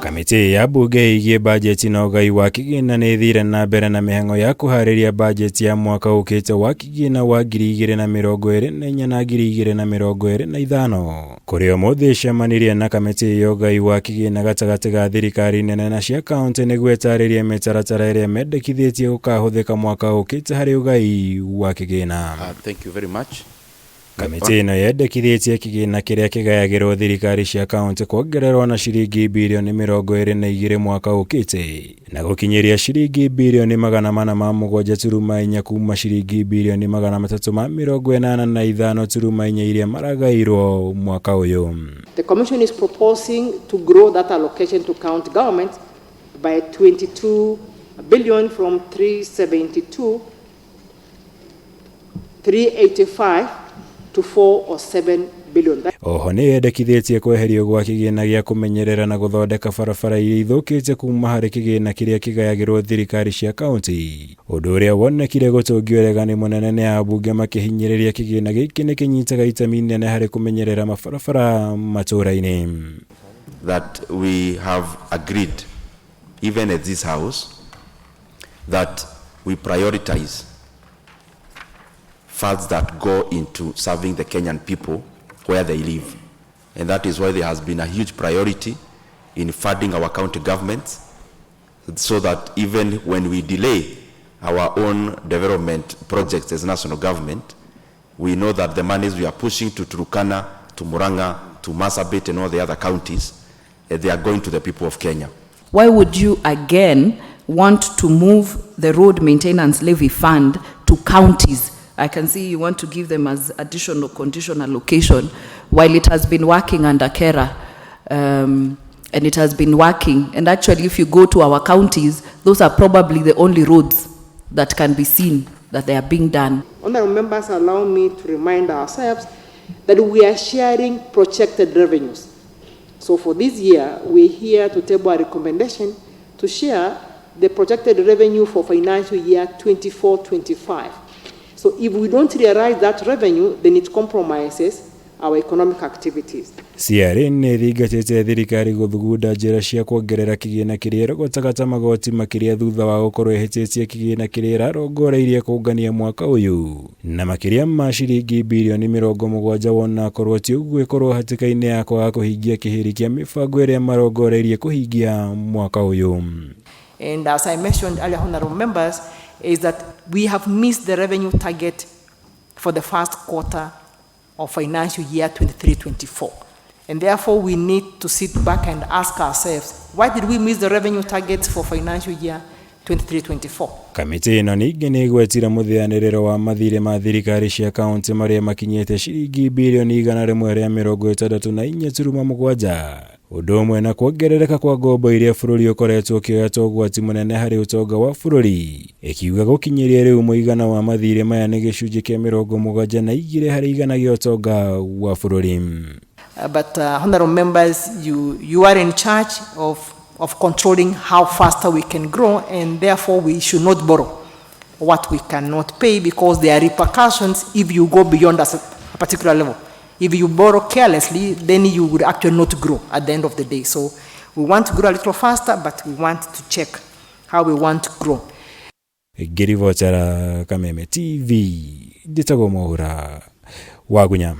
Kamĩtĩ ya mbunge ĩgiĩ bajeti na ũgai wa kĩgĩna nĩ ĩthire na mbere na mĩhang'o ya kũharĩria bajeti ya mwaka ũkĩte wa kĩgĩna wa 2024 na 2025, kũrĩa ũmũthĩ ĩcemanirie na kamĩtĩ ya ũgai wa kĩgĩna gatagatĩ ga thirikari nene na cia kaũntĩ nĩguo ĩtarĩrie mĩtaratara ĩrĩa mendekithĩtie gũkahũthĩka mwaka ũkĩte harĩ ũgai wa kĩgĩna. Thank you very much. Kamĩtĩ ĩno yendekithĩtie kĩgĩna kĩrĩa kĩgayagĩrwo thirikari cia kaũntĩ kuongererwo na ciringi birioni 22 mwaka ũkĩte, na gũkinyĩria ciringi birioni 407.4 kuma ciringi birioni 385.4 iria maragairwo mwaka ũyũ. The Commission is proposing to grow that allocation to county government by 22 billion from 372, 385 to 407 billion. Oho nĩ yendekithĩtie kweherio gwa kĩgĩna gĩa kũmenyerera na gũthondeka barabara iria ithũkĩte kuma harĩ kĩgĩna kĩrĩa kĩgayagĩrwo thirikari cia kaũntĩ, ũndũ ũrĩa wonekire gũtũngio ũregani mũnene nĩ ambunge makĩhinyĩrĩria kĩgĩna gĩkĩ nĩ kĩnyitaga itemi inene harĩ kũmenyerera mabarabara matũũra-inĩ. That we have agreed, even at this house, that we prioritize funds that go into serving the Kenyan people where they live. And that is why there has been a huge priority in funding our county governments, so that even when we delay our own development projects as national government, we know that the monies we are pushing to Turkana, to Murang'a, to Marsabit and all the other counties, they are going to the people of Kenya. Why would you again want to move the road maintenance levy fund to counties? I can see you want to give them as additional conditional allocation while it has been working under KeRRA. And it has been working. And actually, if you go to our counties, those are probably the only roads that can be seen that they are being done. Honorable members, allow me to remind ourselves that we are sharing projected revenues. So for this year, we're here to table a recommendation to share the projected revenue for financial year 24-25. So if we don't realize that revenue, then it compromises our economic activities. CRA nĩ ĩthingatĩte thirikari gũthugunda njĩra cia kuongerera kĩgĩna kĩrĩa ĩrogotaga ta magoti makĩria thutha wa gũkorwo ĩhĩtĩtie kĩgĩna kĩrĩa ĩrarongoreirie kũngania mwaka ũyũ na makĩria ma ciringi birioni 70, wona akorwo ti ũguo ĩkorwo hatĩka-inĩ ya kwaga kũhingia kĩhĩri kĩa mĩbango ĩrĩa marongoreirie kũhingia mwaka ũyũ. And as I mentioned earlier, honorable members, is that we have missed the revenue target for the first quarter of financial year 23-24. And therefore, we need to sit back and ask ourselves, why did we miss the revenue targets for financial year 23-24? Kamĩtĩ ĩno ningĩ nĩ ĩgwetire mũthĩanĩrĩro wa mathirĩ ma thirikari cia kaũntĩ marĩa makinyĩte ciringi birioni 164.7, ũndũ ũmwe na kuongerereka kwa ngombo iria bũrũri ũkoretwo ũkĩoya ta ũgwati mũnene harĩ ũtonga wa bũrũri, ĩkiuga gũkinyĩria rĩu mũigana wa mathirĩ maya nĩ gĩcunjĩ kĩa 72% gĩa ũtonga wa bũrũri. But honorable members, you are in charge of controlling how faster we can grow, and therefore we should not borrow what we cannot pay, because there are repercussions if you go beyond a particular level. If you borrow carelessly, then you would actually not grow at the end of the day. So we want to grow a little faster, but we want to check how we want to grow. Ngĩribotera Kameme TV, njĩtagwo Mwaura Wagunya.